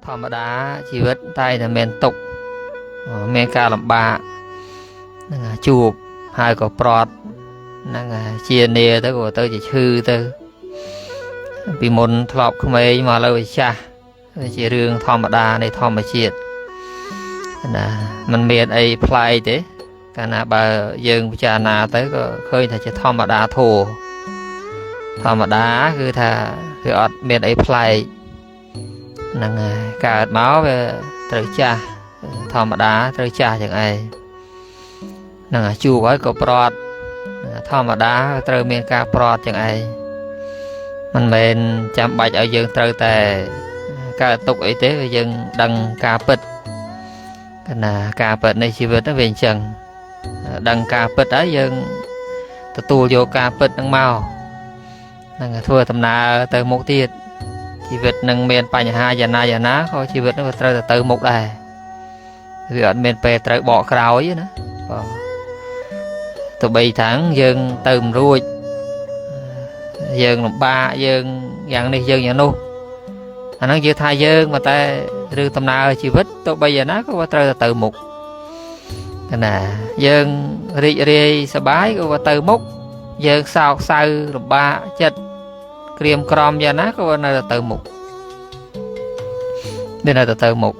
ធម្មតាជីវិតតែតែមានទុក្ខមានការលំបាកហ្នឹងជួបហើយក៏ប្រត់ហ្នឹងជានាទៅក៏ទៅជាឈឺទៅពីមុនធ្លាប់ក្មេងមកឥឡូវវាចាស់វាជារឿងធម្មតានៃធម្មជាតិណាมันមានអីប្លែកទេកាលណាបើយើងពិចារណាទៅក៏ឃើញថាជាធម្មតាធัวធម្មតាគឺថាវាអត់មានអីប្លែកហ្នឹងហើយកើតមកវាត្រូវចាស់ធម្មតាត្រូវចាស់ចឹងឯងហ្នឹងហើយជួបហើយក៏ប្រត់ធម្មតាត្រូវមានការប្រត់ចឹងឯងមិនមែនចាំបាច់ឲ្យយើងត្រូវតែកើតទុកអីទេវាយើងដឹងការពិតកណាការពិតនៃជីវិតហ្នឹងវាអញ្ចឹងដឹងការពិតហើយយើងទទួលយកការពិតហ្នឹងមកហ្នឹងធ្វើដំណើរទៅមុខទៀតជីវិតនឹងមានបញ្ហាយ៉ាងណាយ៉ាងណាក៏ជីវិតនឹងវាត្រូវតែទៅមុខដែរវាអត់មានពេលត្រូវបកក្រោយណាបាទទោះបីថាងយើងទៅមិនរួចយើងលំបាកយើងយ៉ាងនេះយើងយ៉ាងនោះអាហ្នឹងយើងថាយើងមកតែរឿងដំណើរជីវិតទោះបីយ៉ាងណាក៏វាត្រូវតែទៅមុខណាយើងរីករាយសប្បាយក៏វាទៅមុខយើងសោកសៅលំបាកចិត្តក្រៀមក្រំយ៉ាងណាក៏វានៅតែទៅមុខវានៅតែទៅមុខ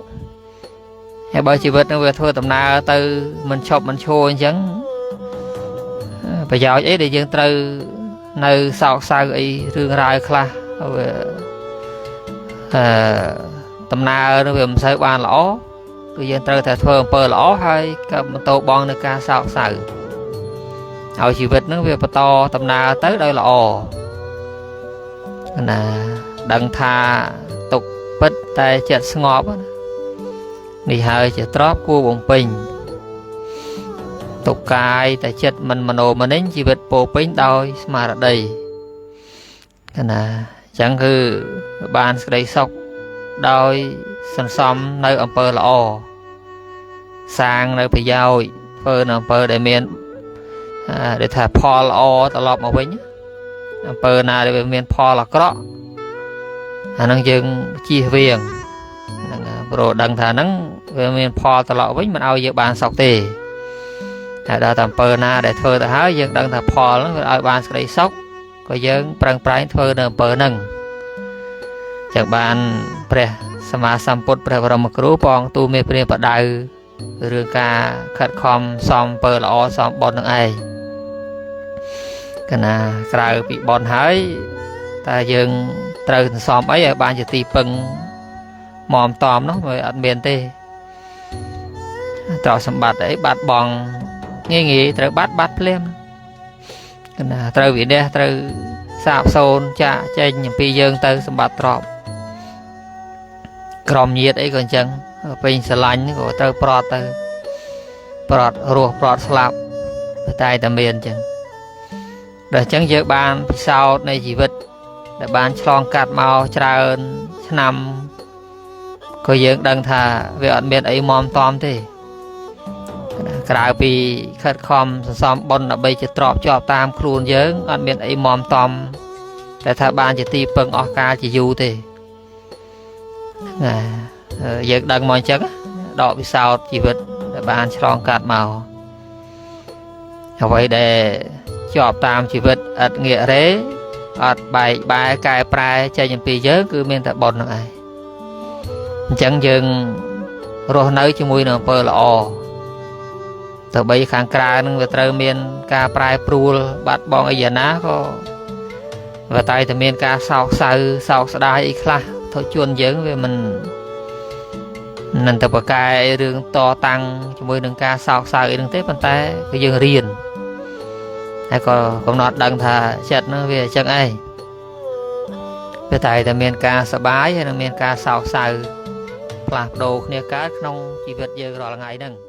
ហើយបើជីវិតនឹងវាធ្វើដំណើរទៅមិនឈប់មិនឈរអញ្ចឹងប្រយោជន៍អីដែលយើងត្រូវនៅសោកសៅអីរឿងរ៉ាវខ្លះវាអឺដំណើរនឹងវាមិនសូវបានល្អគឺយើងត្រូវតែធ្វើអំពើល្អហើយក៏បន្តបងនៅការសោកសៅឲ្យជីវិតនឹងវាបន្តដំណើរទៅដោយល្អណាដឹងថាទុកពិតតែចិត្តស្ងប់ណានេះហើយជាទ្រព្យគួរបំពេញទុកកាយតែចិត្តមិនមโนមនិញជីវិតពោពេញដោយស្មារតីណាអញ្ចឹងគឺបានសេចក្តីសុខដោយសន្សំនៅអំពើល្អសាងនៅប្រយោជន៍ធ្វើនៅអំពើដែលមានដែលថាផលល្អត្រឡប់មកវិញអំពើណាដែលវាមានផលអាក្រក់អាហ្នឹងយើងជៀសវាងហ្នឹងព្រោះដឹងថាហ្នឹងវាមានផលត្រឡប់វិញមិនឲ្យយើងបានសុខទេតែដល់តែអំពើណាដែលធ្វើទៅហើយយើងដឹងថាផលហ្នឹងវាឲ្យបានសេចក្តីសុខក៏យើងប្រឹងប្រែងធ្វើនៅអំពើហ្នឹងចឹងបានព្រះសម្មាសម្ពុទ្ធព្រះបរមគ្រូព្រះអង្គទូលមានព្រះបដៅរឿងការខិតខំសំអំពើល្អសំបុណ្យនឹងឯងកណាក្រៅពីបុណ្យហើយតើយើងត្រូវសន្សំអីឲ្យបានជាទីពឹងមមតំនោះវាអត់មានទេទ្រព្យសម្បត្តិអីបាត់បង់ងាយងាយត្រូវបាត់បាត់ភ្លាមកណាត្រូវវិន័យត្រូវសាបសូន្យចាកចេញអំពីយើងទៅសម្បត្តិទ្រព្យក្រុមញាតអីក៏អញ្ចឹងពេញស្រឡាញ់ក៏ត្រូវប្រត់ទៅប្រត់រស់ប្រត់ស្លាប់តែតែមានអញ្ចឹងដល់អញ្ចឹងយើងបានពិសោធន៍នៃជីវិតដែលបានឆ្លងកាត់មកច្រើនឆ្នាំក៏យើងដឹងថាវាអត់មានអីមមតំទេក្រៅពីខិតខំសន្សំបុណ្យដើម្បីជាទ្រព្យជាប់តាមខ្លួនយើងអត់មានអីមមតំតែថាបានជាទីពឹងអស់កាលជាយូរទេណាយើងដឹងមកអញ្ចឹងដកពិសោធន៍ជីវិតដែលបានឆ្លងកាត់មកអ្វីដែលជាប់តាមជីវិតឥតងាករេអត់បែកបែកែប្រែចេញអំពីយើងគឺមានតែបុណ្យហ្នឹងឯងអញ្ចឹងយើងរស់នៅជាមួយនឹងអំពើល្អទៅបីខាងក្រៅនឹងវាត្រូវមានការប្រែប្រួលបាត់បង់អីយ៉ាងណាក៏វាតែតែមានការសោកសៅសោកស្ដាយអីខ្លះធជនយើងវាមិននឹងទៅប្រកែរឿងតតាំងជាមួយនឹងការសោកសៅអីហ្នឹងទេប៉ុន្តែគឺយើងរៀនហើយក៏កំណត់ដឹងថាចិត្តហ្នឹងវាអញ្ចឹងឯងវាតែតែមានការសប្បាយហើយនឹងមានការសោកសៅផ្លាស់ប្ដូរគ្នាកើតក្នុងជីវិតយើងរាល់ថ្ងៃហ្នឹង។